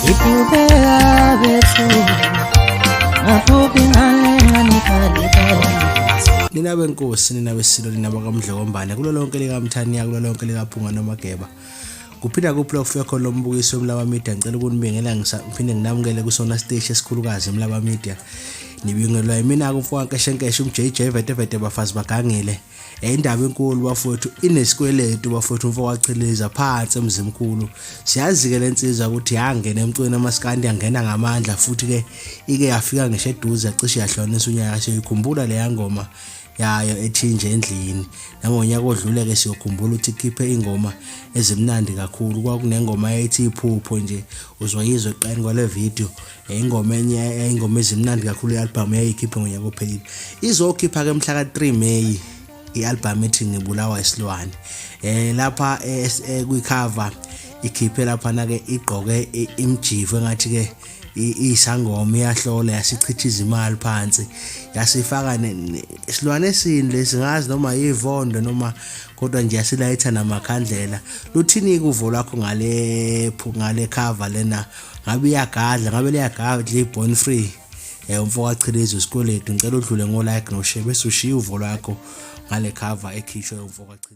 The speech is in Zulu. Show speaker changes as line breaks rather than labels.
Iphubeka bethu ngaphuphi ngane ngane khali khali.
Nina benkosi, nina besilo, nina bakamdlokombane, kulo lonke likaMthaniya, kulo lonke likaPhunga noMageba. Kuphinda kuphi lokufika khona lo mbukiso weMlaba Media? Ngicela ukunibingela ngiphinde nginamukele kusona siteshi esikhulukazi eMlaba Media. Nibingelwa yimina-ke umfowethu Nkeshenkeshe umJJ vete vete bafazi bagangile. Indaba enkulu bafowethu inesikweletu bafowethu umfo kaChiliza phansi emzimkhulu. Siyazi-ke le nsizwa ukuthi yangena emculweni amaskandi yangena ngamandla futhi-ke ike yafika ngisho eduze yacishe yahlukanisa unyaka. Siyoyikhumbula leya ngoma yayo ethi nje endlini. Nangonyaka odlule-ke siyokhumbula ukuthi ikhiphe ingoma ezimnandi kakhulu. Kwakunengoma ethi iphupho nje uzoyizwa ekuqaleni kwale video. Ingoma enye ingoma ezimnandi kakhulu i-album yayikhiphe ngonyaka ophelile. Izokhipha-ke mhla ka-3 May i-album ethi Ngibulawa Isilwane. Lapha kwi-cover ikhiphe laphana-ke igqoke imjivo engathi-ke isangoma iyahlola yasichithiza imali phansi yasifaka isilwane esini lesi ngazi noma yivondo noma kodwa nje yasilayitha namakhandlela. Luthini-ke uvo lwakho ngale ngale cover lena? Ngabe iyagadla, ngabe liyagadla i-born free umfo kaChiliza isikweletu. Ngicela udlule ngo-like no-share bese ushiya uvo lwakho ngale cover ekhishwe umfo kaChiliza.